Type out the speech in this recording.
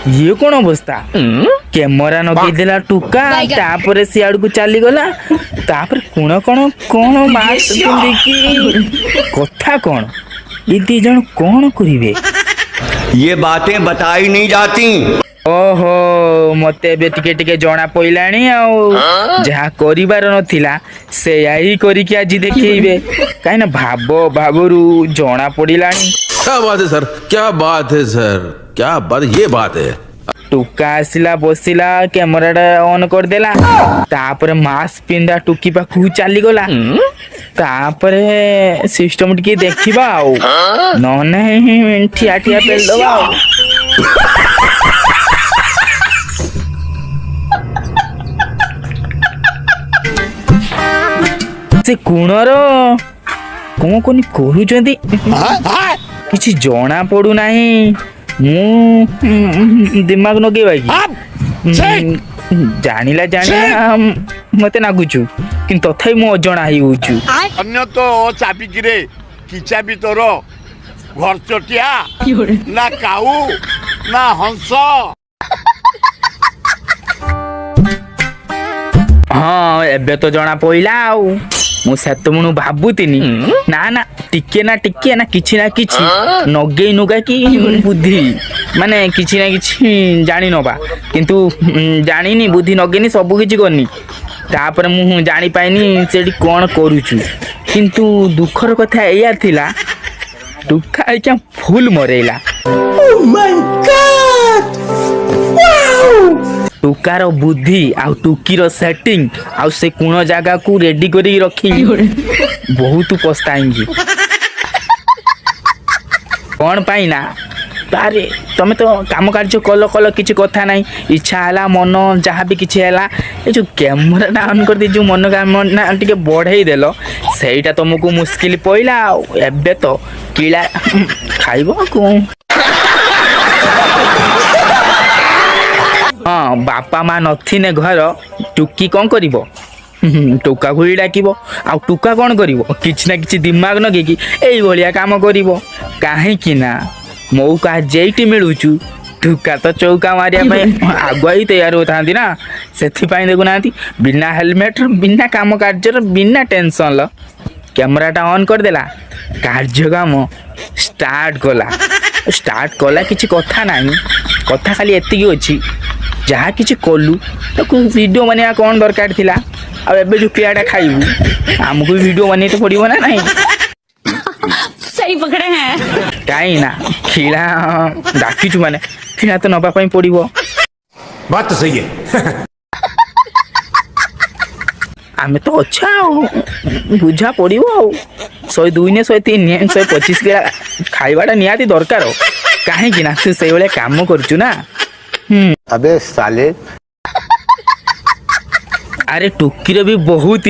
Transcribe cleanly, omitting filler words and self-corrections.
ଇଏ କଣ ଅବସ୍ଥା? କ୍ୟାମେରା ନଗେଇଦେଲା ଟୁକା, ତାପରେ ସିଆଡକୁ ଚାଲିଗଲା। ତାପରେ କୁଣ କଣ କଣ ମାସ୍କ ପିନ୍ଧିକି, କଥା କଣ? ଏ ଦି ଜଣ କଣ କରିବେ? ये बातें बताई नहीं जाती। ଓହୋ, ମତେ ଏବେ ଟିକେ ଟିକେ ଜଣା ପଇଲାଣି। ଆଉ ଯାହା କରିବାର ନଥିଲା, ସେଇଆ ହିଁ କରିକି ଆଜି ଦେଖେଇବେ। କାହିଁକି ନା ଭାବ ଭାବରୁ ଜଣା ପଡିଲାଣି। क्या बात है सर, क्या बात है सर, क्या बात, ये बात है। ଟୁକା ଆସିଲା, ବସିଲା, କ୍ୟାମେରାଟା ଅନ୍ କରିଦେଲା। ତାପରେ ମାସ୍କ ପିନ୍ଧା ଟୁକି ପାଖକୁ ଚାଲିଗଲା। ତାପରେ ସିଷ୍ଟମ ଟିକେ ଦେଖିବା, ଆଉ ନହେଲେ ଠିଆ ଠିଆ ପେଲିଦବା। ଆଉ ସେ କୁଣର କଣ କଣ କରୁଛନ୍ତି, କିଛି ଜଣା ପଡୁନାହିଁ। ମୁଁ ଦିମାଗ ନଗେଇବା କି? ଜାଣିଲା ଜାଣିଲା ମତେ ନାଗୁଛୁ, କିନ୍ତୁ ତଥାପି ମୁଁ ଅଜଣା ହେଇଯାଉଛୁ। ଅନ୍ୟ ତ ଚାବିକିରେ କି ଚାବି ତୋର, ଘରଚଟିଆ ନା କାଉ ନା ହଂସ? ହଁ, ଏବେ ତ ଜଣା ପଇଲା। ଆଉ ମୁଁ ସେତେବେଳୁ ଭାବୁଥିନି, ନା ନା, ଟିକେ ନା ଟିକେ ନା କିଛି ନା କିଛି ନଗେଇ ନୁଗା କି ବୁଦ୍ଧି, ମାନେ କିଛି ନା କିଛି ଜାଣି ନବା। କିନ୍ତୁ ଜାଣିନି, ବୁଦ୍ଧି ନଗେଇନି, ସବୁ କିଛି କରିନି। ତାପରେ ମୁଁ ଜାଣିପାଇନି ସେଠି କ'ଣ କରୁଛୁ। କିନ୍ତୁ ଦୁଃଖର କଥା ଏଇଆ ଥିଲା, ଟୁକା ଆଜ୍ଞା ଫୁଲ ମରେଇଲା। ଟୁକାର ବୁଦ୍ଧି ଆଉ ଟୁକିର ସେଟିଂ ଆଉ ସେ କୁଣ ଜାଗାକୁ ରେଡି କରିକି ରଖି ବହୁତ ପସ୍ତାଇଙ୍କି। କ'ଣ ପାଇଁ ନା, ଆରେ ତମେ ତ କାମ କାର୍ଯ୍ୟ କଲ କଲ, କିଛି କଥା ନାହିଁ, ଇଚ୍ଛା ହେଲା, ମନ ଯାହା ବି କିଛି ହେଲା, ଏ ଯେଉଁ କ୍ୟାମେରାଟା ଅନ୍ କରିଦେଇ ଯେଉଁ ମନ କାମନା ଟିକେ ବଢ଼େଇ ଦେଲ, ସେଇଟା ତମକୁ ମୁସ୍କିଲ ପଇଲା। ଆଉ ଏବେ ତ କିଳା ଖାଇବ କ'ଣ? ହଁ, ବାପା ମା ନଥିନେ ଘର ଟୁକି କ'ଣ କରିବ? ଟୋକାକୁ ହିଁ ଡାକିବ। ଆଉ ଟୁକା କ'ଣ କରିବ? କିଛି ନା କିଛି ଦିମାଗ ନଗେଇକି ଏଇଭଳିଆ କାମ କରିବ। କାହିଁକି ନା ମୌକା ଯେଇଠି ମିଳୁଛୁ, ଟୁକା ତ ଚୌକା ମାରିବା ପାଇଁ ଆଗୁଆ ହିଁ ତୈୟାର ହଉଥାନ୍ତି ନା। ସେଥିପାଇଁ ଦେଖୁନାହାନ୍ତି, ବିନା ହେଲମେଟ୍ର, ବିନା କାମ କାର୍ଯ୍ୟର, ବିନା ଟେନସନ୍ର କ୍ୟାମେରାଟା ଅନ୍ କରିଦେଲା, କାର୍ଯ୍ୟ କାମ ଷ୍ଟାର୍ଟ କଲା। ଷ୍ଟାର୍ଟ କଲା, କିଛି କଥା ନାହିଁ। କଥା ଖାଲି ଏତିକି ଅଛି, ଯାହା କିଛି କଲୁ ତାକୁ ଭିଡ଼ିଓ ବନେଇବା କ'ଣ ଦରକାର ଥିଲା? ଆଉ ଏବେ ଯେଉଁ କିଳାଟା ଖାଇବୁ, ଆମକୁ ବି ଭିଡ଼ିଓ ବନେଇତେ ପଡ଼ିବ ନା ନାହିଁ? सही पकड़े हैं। କାହିଁ ନା କିଳା ଡାକିଛୁ ମାନେ କିଳା ତ ନବା ପାଇଁ ପଡ଼ିବ। बात तो सही है। ଆମେ ତ ଅଛେ, ଆଉ ବୁଝା ପଡ଼ିବ। ଆଉ 102 ନୁହେଁ, 103 ନୁହେଁ, 125 କିଳା ଖାଇବାଟା ନିହାତି ଦରକାର। କାହିଁକି ନା ତୁ ସେଇଭଳିଆ କାମ କରୁଛୁ ନା। अबे साले। ଆରେ ଟୁକିର ବି ବହୁତ